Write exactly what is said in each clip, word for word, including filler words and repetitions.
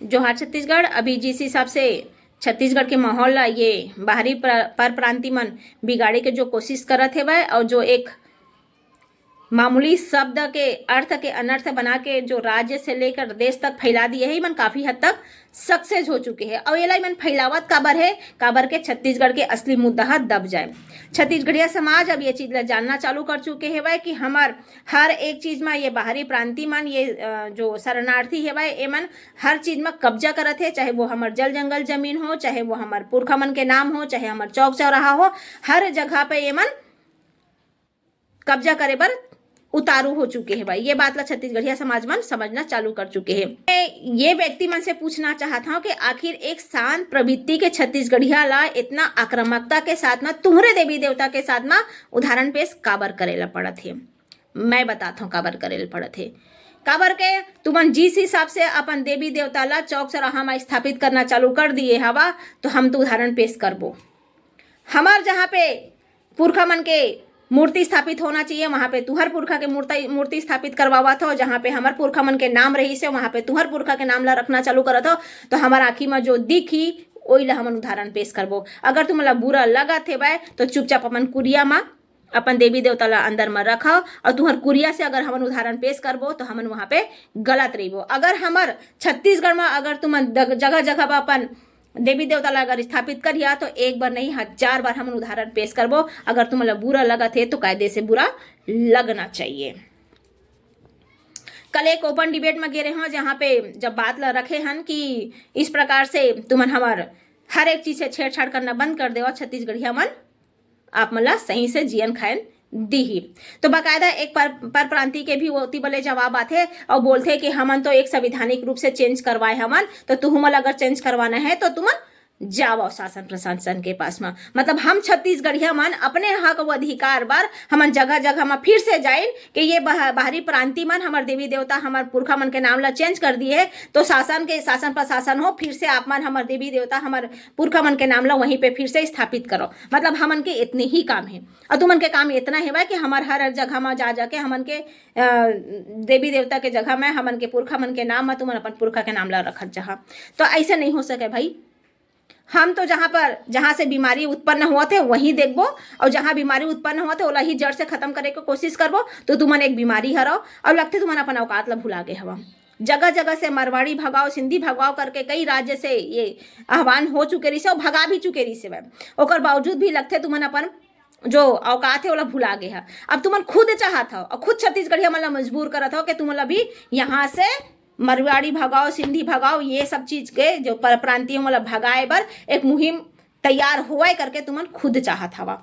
जोहार छत्तीसगढ़। अभी जिस हिसाब से छत्तीसगढ़ के माहौल ला ये बाहरी प्र-, पर प्रांति मन बिगाड़े के जो कोशिश करत हेवय और जो एक मामूली शब्द के अर्थ के अनर्थ बना के जो राज्य से लेकर देश तक फैला दिए हे, मन काफी हद तक सक्सेस हो चुके हे। और एला मन फैलावत काबर हे, काबर के छत्तीसगढ़ के असली मुद्दा ह दब जाए। छत्तीसगढ़िया समाज अब ये चीज ला जानना चालू कर चुके हेवय कि हमर हर एक चीज में ये बाहरी प्रांति मन, ये जो शरणार्थी हेवय, एमन हर चीज में कब्जा करत हे, चाहे वो हमर जल जंगल जमीन हो, चाहे वो हमर पुरखा मन के नाम हो, चाहे हमर चौक चौराहा हो, हर जगह पे एमन कब्जा करे बर उतारू हो चुके हेवय। ये बात ला छत्तीसगढ़िया समाज मन समझना चालू कर चुके हे। मैं ये व्यक्ति मन से पूछना चाहत हूँ कि आखिर एक शांत प्रवृत्ति के छत्तीसगढ़िया ला इतना आक्रामकता के साथ में, तुम्हरे देवी देवता के साथ में उदाहरण पेश काबर करे ला पड़त हे? मैं बतात हूँ काबर करे ला पड़त हे। काबर के तुमन जिस हिसाब से अपन देवी देवता ला चौक चौराहा में स्थापित करना चालू कर दिए हवा, तो हम तो उदाहरण पेश करबो। हमार जहाँ पे पुरखा मन के मूर्ति स्थापित होना चाहिए, वहाँ पे तुहर पुरखा के मूर्ति, मूर्ति स्थापित करवावत हो। जहाँ पे हमर पुरखा मन के नाम रहिस हे, वहाँ पे तुहर पुरखा के नाम ला रखना चालू करत हो, तो हमर आँखी में जो दिखी, ओई ला हमन उदाहरण पेश करबो। अगर तुमन ला बुरा लगत हेवय, तो चुपचाप अपन कुरिया में अपन देवी देवता ला अंदर में रखव, और तुहर कुरिया से अगर हमन उदाहरण पेश करबो, तो हमन वहाँ पे गलत रहिबो। अगर हमर छत्तीसगढ़ में अगर तुमन दग-, जगह जगह पर अपन देवी देवता ला अगर स्थापित करिया, तो एक बार नहीं, हजार बार हमन उदाहरण पेश करबो। अगर तुमन ला बुरा लगत हे, तो कायदे से बुरा लगना चाहिए। कल एक ओपन डिबेट में गे रहे हन, जहाँ पे जब बात ला रखे हन कि इस प्रकार से तुमन हमर हर एक चीज से छेड़छाड़ करना बंद कर देवा, छत्तीसगढ़िया मन आप मन ला सही से जियन खायन दीही। तो बाकायदा एक पर, पर प्रांति के भी ओती बले जवाब आथे और बोलथे कि हमन तो एक संवैधानिक रूप से चेंज करवाए हमन, तो तुहू मन ला अगर चेंज करवाना है, तो तुमन जावव शासन प्रशासन के पास में। मतलब, हम छत्तीसगढ़िया मन अपने हक व अधिकार बर हमन जगह जगह में फिर से जाइन कि ये बह-, बाहरी प्रांति मन हमर देवी देवता, हमर पुरखा मन के नाम ला चेंज कर दिए हे, तो शासन के, शासन प्रशासन हो, फिर से आप मन हमर देवी देवता, हमर पुरखा मन के नाम ला वहीं पे फिर से स्थापित करो। मतलब, हमन के इतने ही काम हे, और तुमन के काम इतना हेवय कि हमर हर जगह में जा जाके हमन के, अ, देवी देवता के जगह में हमन के पुरखा मन के नाम में तुमन अपन पुरखा के नाम ला रखत जहा। तो ऐसे नहीं हो सके भाई। हम तो जहाँ पर, जहाँ से बीमारी उत्पन्न होत हे, वहीं देखबो, और जहाँ बीमारी उत्पन्न होत हे, ओला ही जड़ से खत्म करे के कोशिश करबो। तो तुमन एक बीमारी हरव, और लगथे तुमन अपन औकात ला भुला गे हवा। जगह जगह से मरवाड़ी भगाओ, सिंधी भगाओ करके कई राज्य से ये आह्वान हो चुके रहिसे और भगा भी चुके रहिसे। ओकर बावजूद भी लगथे तुमन अपन जो औकात हे, ओला भुला गे हा। अब तुमन खुद चाहत हव और खुद छत्तीसगढ़िया मन ला मजबूर करत हव कि तुमन ला भी यहाँ से मरवाड़ी भगाओ, सिंधी भगाओ, ये सब चीज के जो पर-, प्रांतीय मन ला भगाए बर एक मुहिम तैयार होवय करके तुमन खुद चाहत हवा।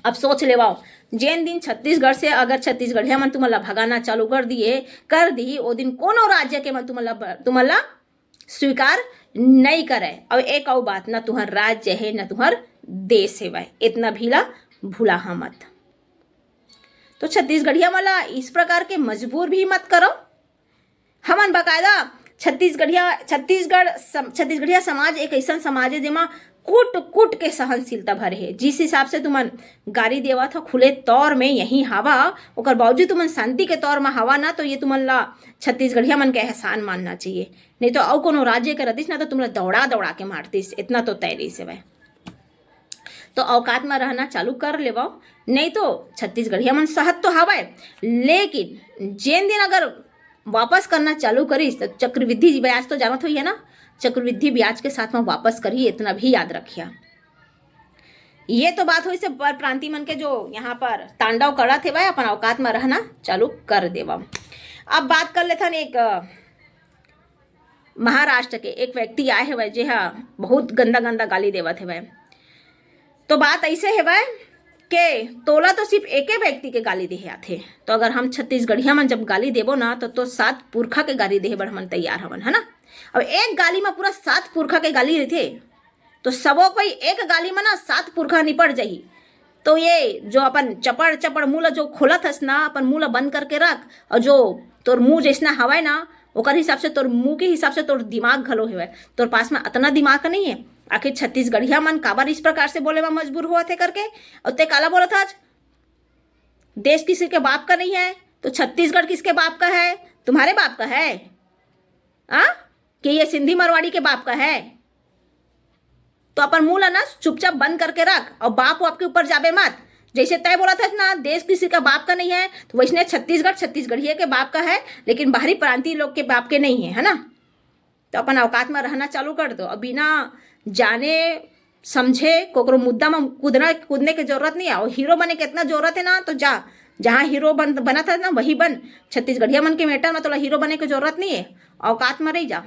अब सोच लेवाओ, जेन दिन छत्तीसगढ़ से अगर छत्तीसगढ़िया मन तुमन ला भगाना चालू कर दिए, कर दिही, ओ दिन कोनो राज्य के मन तुमन ला ब-, तुमन ला स्वीकार नहीं करे। और एक अउ बात, न तुहर राज्य हे, न तुहर देश हेवय, इतना भी ला भुलाहा मत। तो छत्तीसगढ़िया मन ला इस प्रकार के मजबूर भी मत करो। हमन बाकायदा छत्तीसगढ़िया, छत्तीसगढ़ सम-, छत्तीसगढ़िया समाज एक ऐसन समाज हे, जेमा कूट कूट के सहनशीलता भरे हे। जिस हिसाब से तुमन गाली देवत हो खुले तौर में यही हवा, ओकर बावजूद तुमन शांति के तौर में हवा ना, तो ये तुमन ला छत्तीसगढ़िया मन के एहसान मानना चाहिए। नहीं तो अउ कोनो राज्य के रहितिस ना, तो तुमन ला दौड़ा दौड़ा के मारतिस। इतना तो तय रहिस हेवय। तो औकात में रहना चालू कर लेवव, नहीं तो छत्तीसगढ़िया मन सहत तो हवय, लेकिन जेन दिन अगर वापस करना चालू करिस, तो चक्रवृद्धि ब्याज तो जानत होइए ना, चक्रवृद्धि ब्याज के साथ में वापस करही, इतना भी याद रखिया। ये तो बात होइस हे पर प्रांति मन के जो यहाँ पर तांडव करत हेवय, अपन औकात में रहना चालू कर देवव। अब बात कर लेथन एक, अ, महाराष्ट्र के एक व्यक्ति आए हेवय, जे हा बहुत गंदा गंदा गाली देवत हेवय। तो बात ऐसे हेवय के तोला तो सिर्फ एके व्यक्ति के गाली देहे आथे, तो अगर हम छत्तीसगढ़िया मन जब गाली देबो ना, तो, तो सात पुरखा के गाली देहे बर हमन तैयार हवन, है ना? अब एक गाली में पूरा सात पुरखा के गाली रहिथे, तो सबो कोई एक गाली में ना सात पुरखा निपट जाही। तो ये जो अपन चपड़ चपड़ मुंह ला जो खोलत हस ना, अपन मुंह ला बंद करके रख, और जो तोर मुंह जैसना हवय ना, ओकर हिसाब से, तोर मुंह के हिसाब से तोर दिमाग घलो हेवय। तोर पास में अतना दिमाग नहीं है। आखिर छत्तीसगढ़िया मन काबर इस प्रकार से बोले में मजबूर होवत हे करके? और ते काला बोलत हस, देश किसी के बाप का नहीं है, तो छत्तीसगढ़ किसके बाप का है? तुम्हारे बाप का है। आ? कि ये सिंधी मारवाड़ी के बाप का है? तो अपन मुंह ला ना चुपचाप बंद करके रख, और बाप वाप के ऊपर जाबे मत। जैसे तय बोला था ना, देश किसी का बाप का नहीं है, तो वैसने छत्तीसगढ़ छत्तीसगढ़िया के बाप का है, लेकिन बाहरी प्रांतीय लोग के बाप के नहीं है, है ना? तो अपन औकात में रहना चालू कर दो। अब बिना जाने समझे कोकरो मुद्दा में कूदना कूदने के जरूरत नहीं है। और हीरो बने के इतना जरूरत है ना, तो जा, जहाँ हीरो बन बनत है ना, वही बन। छत्तीसगढ़िया मन के मैटर में तोला हीरो बने के जरूरत नहीं है, औकात में रह जा।